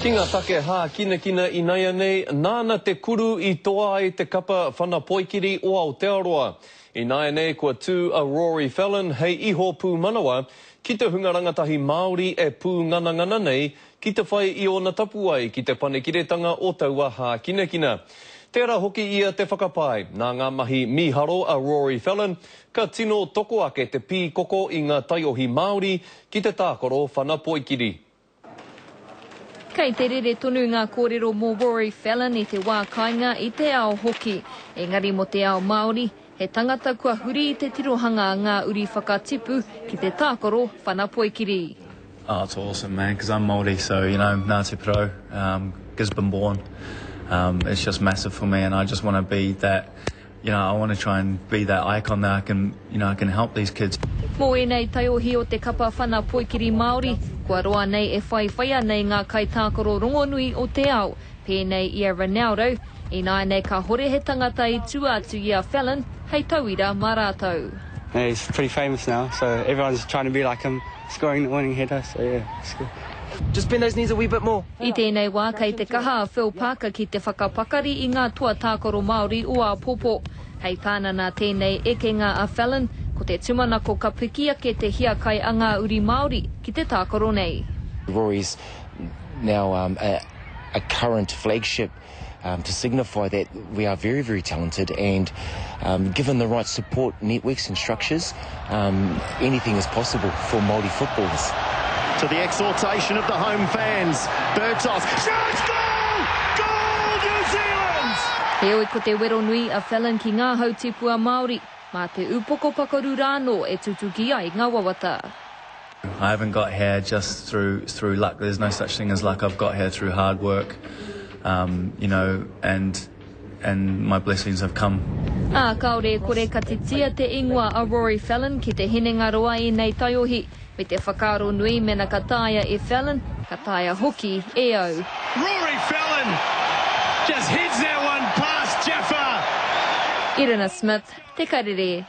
Ki ngā take hākinakina inaianei, nāna te kuru i toa ai te kapa whana poikiri o Aotearoa. Ināianei kua tū a Rory Fallon hei iho pūmanawa ki te hunga rangatahi Māori e pūnganangana nei ki te whai i ōna tapuwae ki te panekiretanga o taua hākinakina. Tērā hoki ia te whakapae, nā ngā mahi mīharo a Rory Fallon, ka tino toko ake te pīkoko i ngā taiohi Māori ki te tākaro whana poikiri. Kei te rere tonu ngā kōrero mō Rory Fallon i te wā kāinga, i te ao hoki. Engari mō te ao Māori, he tangata kua huri i te tirohanga a ngā uri whakatipu ki te tākaro whana poikiri. Oh it's awesome man cause I'm Māori so you know Ngāti Porou, um, Gisborne born, um, it's just massive for me and I just wanna be that You know, I want to try and be that icon that I can, you know, I can help these kids. Mō ēnei taiohi o te kapa whana poikiri Māori, kua roa nei e whaiwhaia nei ngā kaitākaro rongonui o te ao, pēnei i a Ronaldo, ināianei kāhore he tangata i tua atu i a Fallon hei tauira mā rātou. He's pretty famous now, so everyone's trying to be like him, scoring the winning header, so yeah, it's good. Just bend those knees a wee bit more. I tēnei wā kei te kaha a Phil Parker ki te whakapakari i ngā toa tākaro Māori o āpōpō. Hei tāna nā tēnei ekenga a Fallon, ko te tumanako ka piki ake te hiakai a ngā uri Māori ki te tākaro nei. Rory's now a a current flagship to signify that we are very, very talented and given the right support networks and structures, anything is possible for Māori footballers. To the exhortation of the home fans, Bertos shoots goal! Goal New Zealand! Heoi ko te wero nui a Fallon ki ngā hautipua Māori, mā te upoko pakaru rānō e tutuki ai ngā wawata. I haven't got here just through through luck. There's no such thing as luck. I've got here through hard work, um, you know, and and my blessings have come. Ā, kāore e kore ka titia te ingoa a Rory Fallon ki te hinengaroa ēnei taiohi, me te whakaaro nui mena ka taea e Fallon, ka taea hoki e au. Rory Fallon just heads that one past Jaffa. Irina Smith, Te Karere.